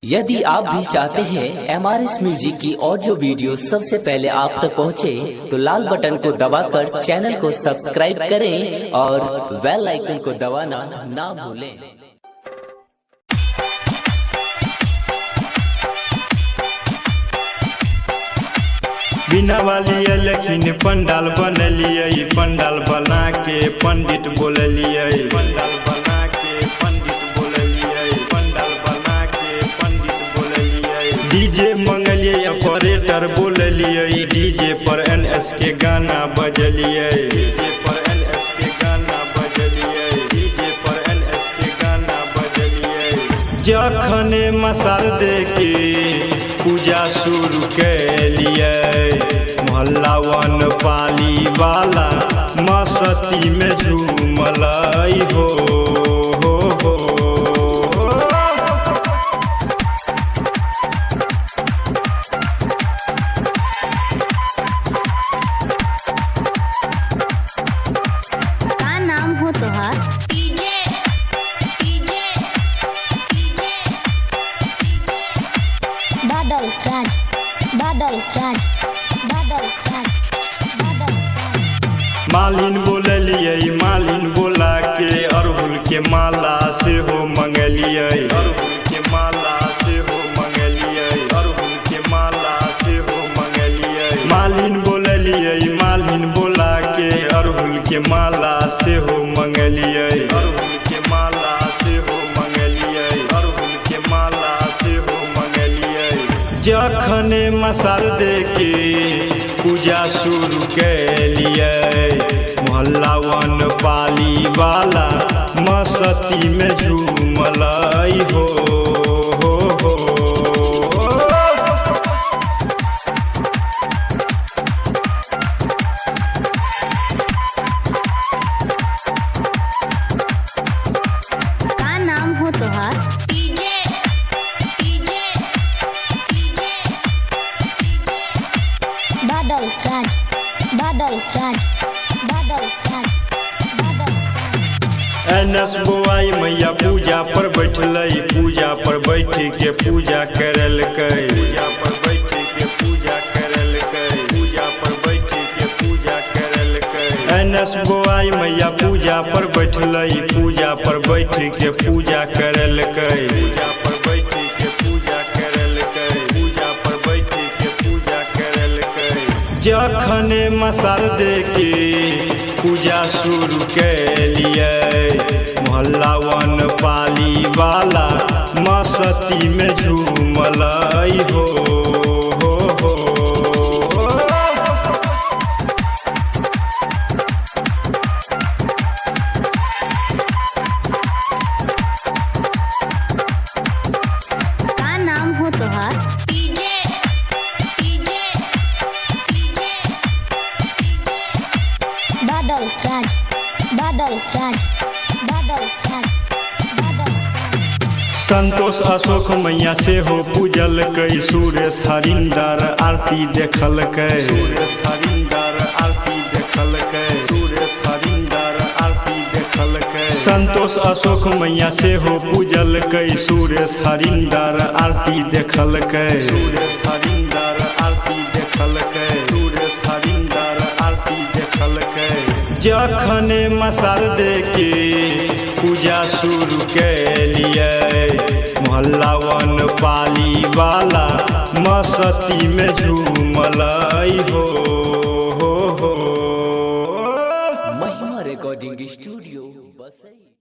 यदि आप भी चाहते हैं एम आर एस म्यूजिक की ऑडियो वीडियो सबसे पहले आप तक पहुंचे, तो लाल बटन को दबाकर चैनल को सब्सक्राइब करें और बेल आइकन को दबाना ना भूलें। बिना वाली लेकिन पंडाल बनलियै, पंडाल बना के पंडित बोललियै, पंडाल बना के पंडित बोललियै, पंडाल बना के पंडित बोललियै। डीजे मंगलियै, ऑपरेटर बोललियै, डीजे पर एन एस के गाना बजलियै, डीजे पर एन एस के गाना बजलियै, डीजे पर एन एस के गाना बजलियै। जखने मसाल दे के पूजा शुरू केलियै, मोहल्ला वन पाली वाला मस्ती में झूमलै हो, हो, हो। का नाम हो तोहार? DJ DJ DJ Badal Raj, Badal Raj, Badal Raj, Badal Raj. मालिन बोललियै, मालिन बोला के अड़हुल के माला सेहो मंगलियै, अड़हुल के माला सेहो मंगलियै, अड़हुल के माला सेहो मंगलियै। मालिन बोललियै, मालिन बोला के अड़हुल के माला सेहो मंगलियै, अड़हुल के माला सेहो मंगलियै, अड़हुल के माला सेहो मंगलियै। जखने मसाल दे के पूजा शुरू केलियै, मोहल्ला वन पाली वाला मस्ती में झूमलै हो, हो, हो। का नाम हो तोहार? DJ DJ DJ Badal Raj, Badal Raj, Badal Raj, Badal Raj. N S बोआई मैया पूजा पर बैठलै, पूजा पर बैठ के पूजा करलकै, पूजा पर बैठ के पूजा करलकै, पूजा पर बैठ के पूजा करलकै। एन एस बोआई मैया पूजा पर बैठलै, पूजा पर बैठ के पूजा करलकै, पूजा पर बैठ के पूजा करलकै, पूजा पर बैठ के पूजा करलकै। जखने मसाल दे के पूजा शुरू केलियै, मोहल्ला वन पाली वाला मस्ती में झूमलै हो, हो, हो। का नाम हो तोहार? DJ DJ DJ Badal Raj, Badal Raj, Badal Raj, Badal Raj. Santosh Ashok मैया सेहो पूजलकै, सुरेश हरिन्दर आरती देखलकै, सुरेश हरिन्दर आरती देखलकै, सुरेश हरिन्दर आरती देखलकै। संतोष अशोक मैया सेहो पूजलकै, सुरेश हरिन्दर आरती देखलकै, सुरेश हरिन्दर आरती देखलकै, सुरेश हरिन्दर आरती देखलकै। जखने मसाल दे के पूजा शुरू केलियै, मोहल्ला वन पाली वाला मस्ती में झूमलै हो, हो, हो। महिमा रिकॉर्डिंग स्टूडियो बसई।